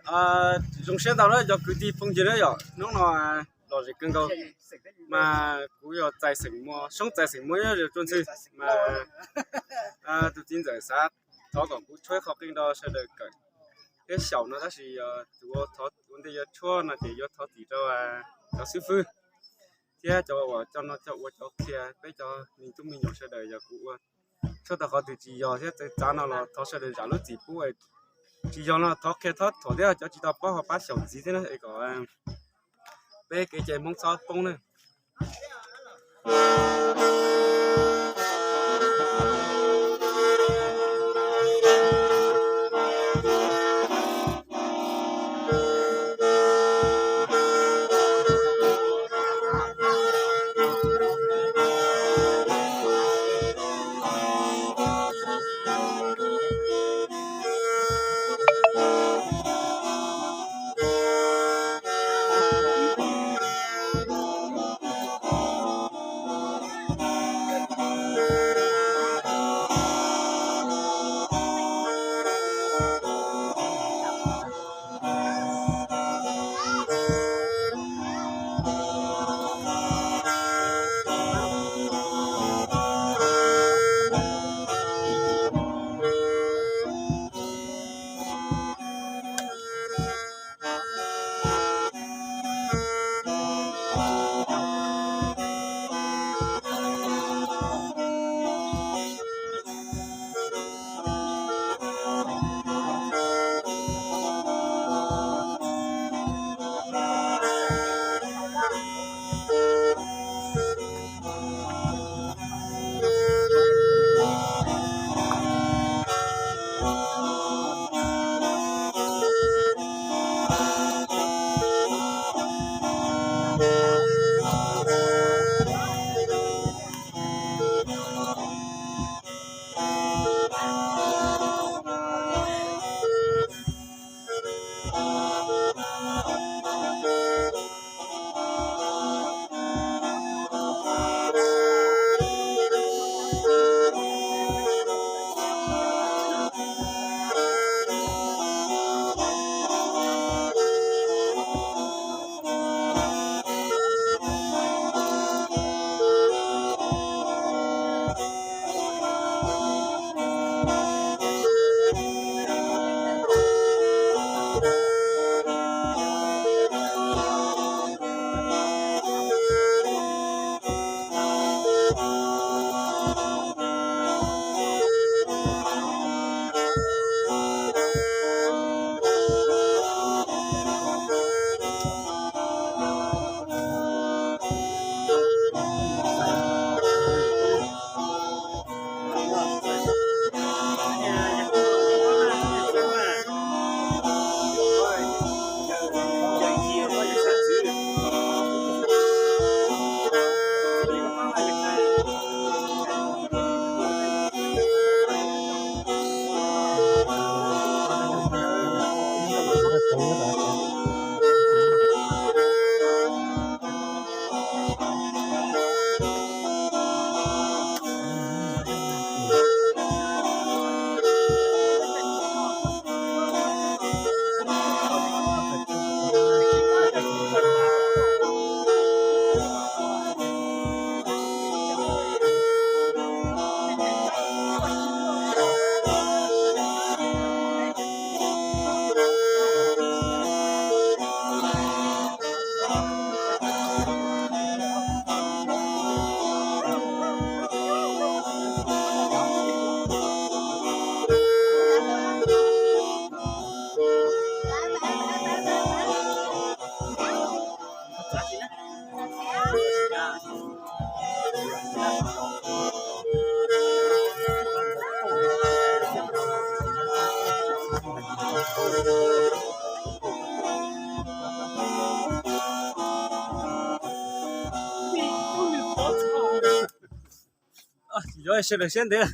Zoo siab ntau na cov kwv tij phooj ywg na yom, hnub no lom zem kawg nkaus mas kuv yog Txais xeem Muas, Soob Txais xeem Muas nyob ze Tsua Ntxhw mas tus txiv ntxawm xav thov kom kuv tshuab qhov qeej rau sawv daws kawm thiab xyaum no tab sis yog tus ua ntej yuav tshuab no ces yuav thov txim rau cov xib fwb thiab cov uas coj noj coj ua cov qhia peb cov me tub me nyuam sawv daws. Yog kuv ua tshuab tau qhov twg tsis yog thiab txawv txav no los thov sawv daws zam lub txim pub. Tsis yog no thov qhia thov thuam thiab cov tsis tau paub ho pab xyaum ntxiv thiab na es kom peb kev cai Hmoob txhob poob na. Yuav sawv daws siab ntev.